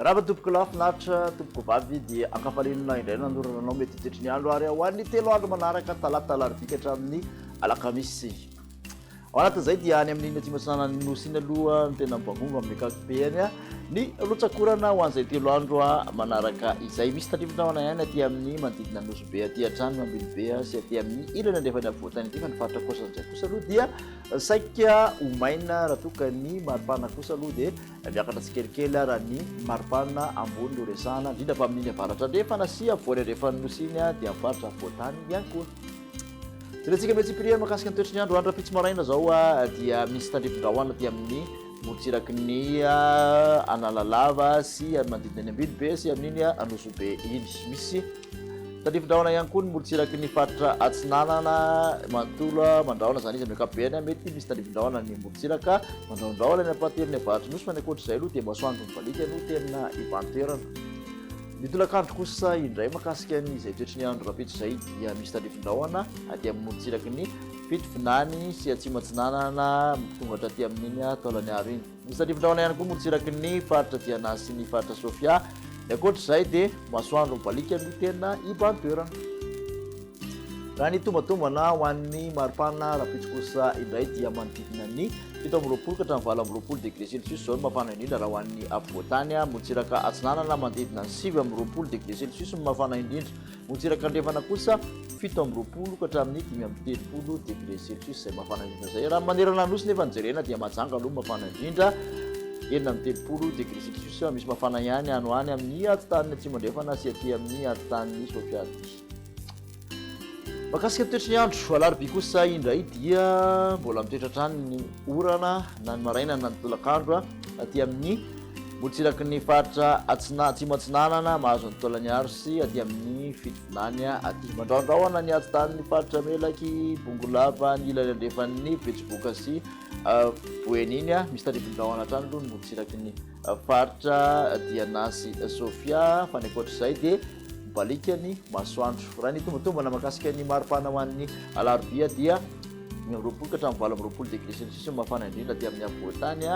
Mirahaba tompoko lahy finaritra tompoko vavy dia ankafaliana indray nanorana anao mety toetry ny andro ary ho an'ny 3 andro manaraka talata alarobia ka hatramin'ny alakamisy. Ao anatin'izay dia any amin'iny atsimo atsinanan'ny nosy iny aloha no tena mivangongo amin'ny ankapobeny ny rotsak'orana ho an'izay 3 andro manaraka izay. Misy tandrifin-drahona ihany aty amin'ny manodidina ny Nosy Be aty hatrany Ambilobe sy aty amin'ny ilany andrefan'ny afovoantany aty fa ny faritra kosa indray kosa aloha dia saika ho maina raha toa ka ny maripana kosa aloha dia miakatra tsikelikely raha ny maripana ambony no resahana, indrindra fa amin'iny avaratra andrefana sy afovoany andrefan'ny nosy iny dia amin'ny faritra afovoantany ihany koa. Jerentsika amin'ny antsipiriany mahakasika ny toetry ny andro. Andro rahampitso maraina izao dia misy tandrifin-drahona aty amin'ny morontsiraky ny Analalava sy manodidina ny Ambilobe sy amin'iny Anosibe iny. Misy tandrifin-drahona ihany koa ny morontsiraky ny faritra Atsinanana manontolo. Mandrahona izany izy amin'ny ankapobeny. Mety misy tandrifin-drahona ny morontsiraka mandrahondrahona ny ampahatelon'ny avaratry ny Nosy fa ny ankoatra izay aloha dia masoandro mibaliaka no tena iban-toerana. Ny tolakandro kosa indray mahakasika ny izay toetry ny andro rahampitso izay dia misy tandrifin-drahona aty amin'ny morontsiraky ny Fitovinany sy Atsimo Atsinanana tonga hatraty amin'iny Taolagnaro iny. Misy tandrifin-drahona ihany koa morontsiraky ny faritra Diana sy ny faritra Sofia. Ny ankoatra izay dia masoandro mibaliaka no tena iban-toerana. Raha ny tombatombana ho an'ny maripana rahampitso kosa indray dia manodidina ny 27 ka hatramin'ny 28 degré celsius izao no mafana indrindra raha ho an'ny afovoantany. Morontsiraka atsinanana manodidina ny 29 degré celsius no mafana indrindra. Morontsiraka andrefana kosa 27 ka hatramin'ny 35 degré celsius izay mafana indrindra izay. Raha manerana ny nosy nefa no jerena dia Mahajanga aloha no mafana indrindra, 36 degré celsius. Misy mafana ihany any ho any amin'ny atitaniny atsimo andrefana sy aty amin'ny atitaniny Sofia aty. Mahakasika ny toetry ny andro, alarobia kosa indray dia mbola mitoetra hatrany ny orana na ny maraina na ny tolakandro aty amin'ny morontsiraky ny faritra atsina atsimo atsinanana mahazo ny Taolagnaro sy aty amin'ny Fitovinany aty. Mandrahondrahona ny atitan'ny faritra Melaky, Bongolava, ny ilany andrefan'ny Betsiboka sy Boeny iny. Misy tandrifin-drahona hatrany aloha ny morontsiraky ny faritra Diana sy Sofia fa ny ankoatr'izay dia Mibaliaka ny masoandro. Raha ny tombatombana mahakasika ny maripana ho an'ny alarobia dia 25 ka hatramin'ny 28 degré celsius no mafana indrindra aty amin'ny afovoan-tany.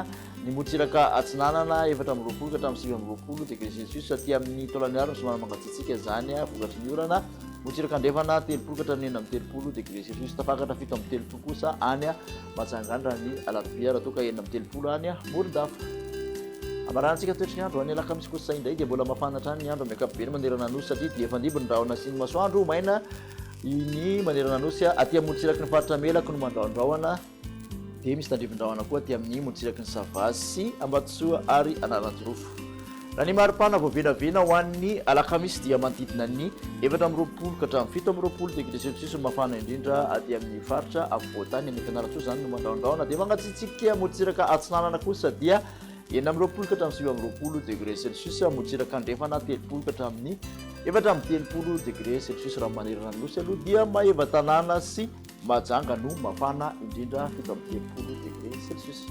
Ny morontsiraka atsinanana 24 ka hatramin'ny 29 degré celsius aty amin'ny Taolagnaro no somary mangatsiatsiaka izany vokatry ny orana. Morontsiraka andrefana 30 ka hatramin'ny 36 degré celsius. Tafakatra 37 kosa any Mahajanga any raha ny alarobia raha toa ka 36 any Morondava. Hamaranantsika toetry ny andro any alakamisy kosa indray dia mbola mafana hatrany ny andro amin'ny ankapobeny manerana ny Nosy satria dia efa andimby ny rahona sy ny masoandro maina ny manerana ny Nosy. Aty amin'ny morontsiraky ny faritra Melaky no mandrahondrahona dia misy tandrifin-drahona koa aty amin'ny morontsiraky ny Sava sy Ambatosoa ary Analanjirofo. Raha ny maripana voavinavina ho an'ny alakamisy dia manodidina ny 24 ka hatramin'ny 27 degré celsius no mafana indrindra aty amin'ny faritra afovoantany. Any Fianarantsoa izany no mandrahondrahona dia mangatsiatsiaka morontsiraka atsinanana kosa dia 26 ka hatramin'ny 29 degré celsius, morontsiraka andrefana 30 ka hatramin'ny 34 degré celsius. Raha manerana ny nosy aloha dia Maevatanàna sy Mahajanga no mafana indrindra 37 degré celsius.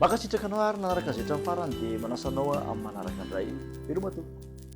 Mankasitraka anao ary nanaraka azy hatramin'ny farany dia manasa anao amin'ny manaraka indray. Veloma tompoko.